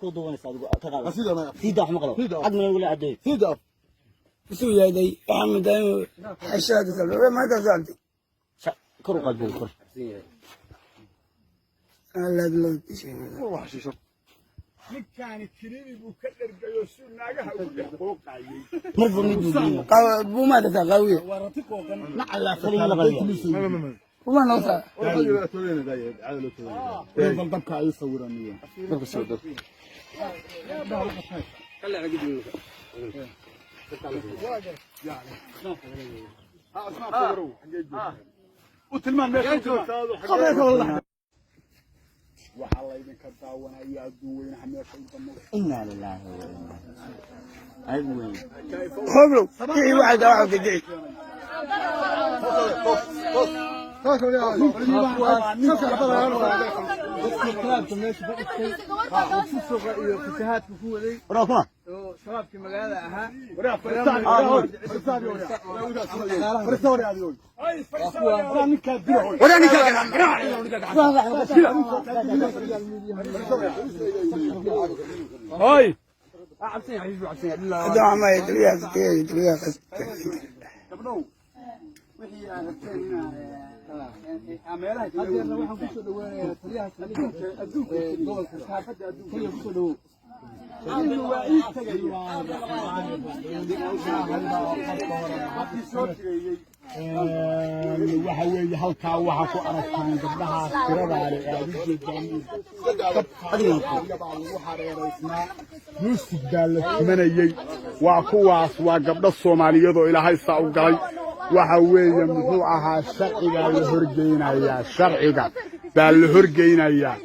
Afka u duubanaysa adigu ka qaada. Sida ma Siida wax maqlo. Siida. Cag meel wala cadeey. Sida. Isuu yaaday waxaan mudaa inuu xeshaadu kale maanta socday. Kor u qaad buu kor. Ninkaani kiniini buu ka dhergayo si naagaha ugu dhex qooqayay. Marba mid buu geeyay. Buumaa dhashaa qaawiye. Kaliya la qaliya. Buumaa noo saa. Bal dabka ay sawiraniyo. Dabka soo dab. U tilmaan meesha joogtaa. Waxaa laydinka daawanaya adduun weynaha meesha u dambaysa. Inna lillahi wa inna ilaihi weyn. Hoblow kici waxay daa waxaa kici. Kalaabka meesha fadhistay oo fusuqa iyo fasahaadka ku waday Waraa kuma. Oo shabaabkii magaalada ahaa. Wadaa ninkaa gacan. Hoy. Hadda waxaa maya taliyaha taliyaha qas. Gabdhow, wixii aad rabteen inaa meelaha Hadeerna waxaan kusoo dhaweynayaa taliyaha saldhigga adduunka ee gobolka saxaafadda adduunka taliya kusoo dhawow. Anigu waa ii tagaya qofkii soo jireeyey. Waxa weeye halkaa waxaa ku aragtaan gabdhahaas tiradaale ee aad u jeedaan baa lagu hareeraysnaa, muusig baa la tumanayey. Waa kuwaas, waa gabdho Soomaaliyeed oo Ilaahay saa u galay. Waxa weeye muxuu ahaa, sharcigaa la horgeynayaa, sharciga baa la horgeynayaa.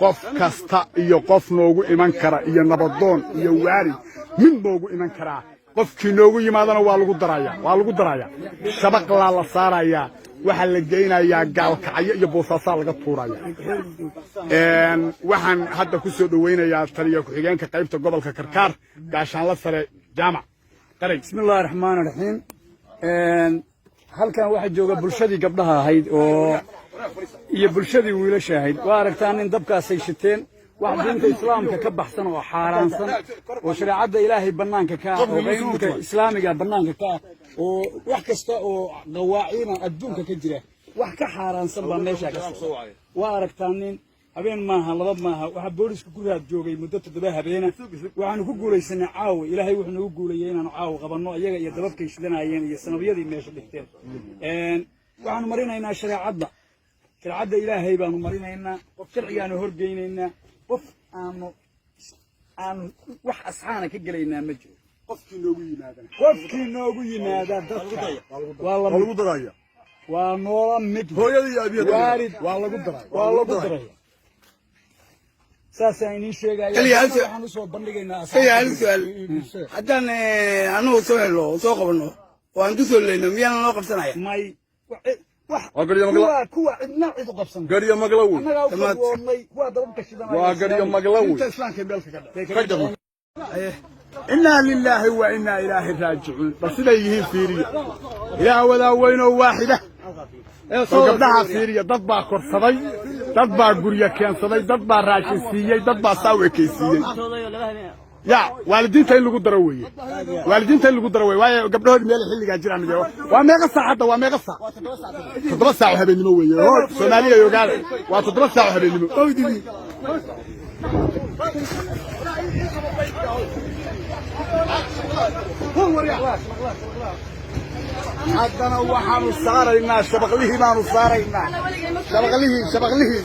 Qof kasta iyo qof noogu iman kara iyo nabadoon iyo waalid mid noogu iman karaa, qofkii noogu yimaadana waa lagu darayaa, waa lagu darayaa, shabaqlaa la saarayaa, waxaa la geynayaa Gaalkacyo iyo Boosaasaa laga tuuraya. Waxaan hadda ku soo dhowaynayaa taliya ku-xigeenka qaybta gobolka Karkaar, gaashaanla sare Jaamac Qaray. Bismi Illaahi Raxmaani Raxiim. Halkan waxaa jooga bulshadii gabdhaha ahayd oo iyo bulshadii wiilasha ahayd. Waa aragtaan in dabkaasay shiteen, wax diinta Islaamka ka baxsan oo xaaraansan oo shareecadda Ilaahay bannaanka ka ah oo qaynuunka Islaamiga bannaanka ka ah oo wax kasta oo qawaaciina adduunka ka jira wax ka xaaraansan baa meesha ka socda. Waa aragtaan nin habeen maaha, laba maaha, waxaa booliisku ku raad joogay muddo 7 habeena. Waxaanu ku guulaysanay caawa, Ilaahay wuxuu nagu guulayay inaanu caawa qabanno iyaga iyo dababkay shidanayeen iyo sanabyadii meesha dhigteen. Waxaanu marinaynaa shareecadda, shareecadda Ilaahay baanu marinaynaa, sharcigaanu horgeynaynaa. Qof aanu wax asxaana ka gelaynaa ma jiro. Qofkii noogu yimaadana, qofkii noogu yimaada dadka waa la lagu daraya. Waa noola mid. Hooyadii iyo aabiyada waalid waa lagu daraya. Waa lagu daraya, saasaan idiin sheegaya. Taliya, hal waxaan usoo bandhigaynaa. Taliya, hal su'aal. Haddaan anagu soo helno oo soo qabanno oo aan ku soo leyno, miyaana loo qabsanaya? May wax. Waa garyo magla. Kuwa cidna cid u qabsan. Garyo maglawi. Annagaa u Tamaad. fadwoonnay kuwa dababka shidanaya. Waa garyo maglawi. Inta Islaamka meelka ka dhac. Ka jarno. Innaa lilaahi wa innaa ilaahi raajicuun. Bal siday yihiin fiiriya. Ilaah wadaa weynoo waaxida. Bal gabdhahaa fiiriya. Dad baa korsaday, dad baa guryo keensaday, dad baa raashin siiyey, dad baa saa u ekaysiiyey. Ya waalidiinta in lagu daro weeye, waalidiinta in lagu daro weeye, waayo gabdhahood meel xilligaa jiraan mid waa meeqa saac hadda? Waa meeqa saac? 7 saac oo habeenimo weeye. Hoo Soomaaliya ay ogaada, waa 7 saac oo habeenimo. Haddana waxaanu saaraynaa shabaqlihii, baanu saaraynaa shabaqlihii, shabaqlihii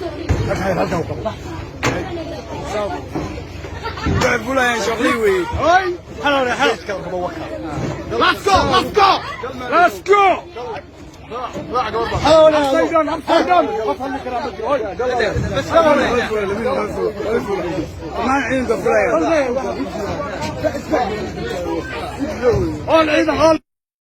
halkaa u qabo. Waxay fulayaan shaqlii weeye. Let's go, let's go, let's go. Upside down, upside down. Dhammaan ciidanka fulayaan. All ciidan, all.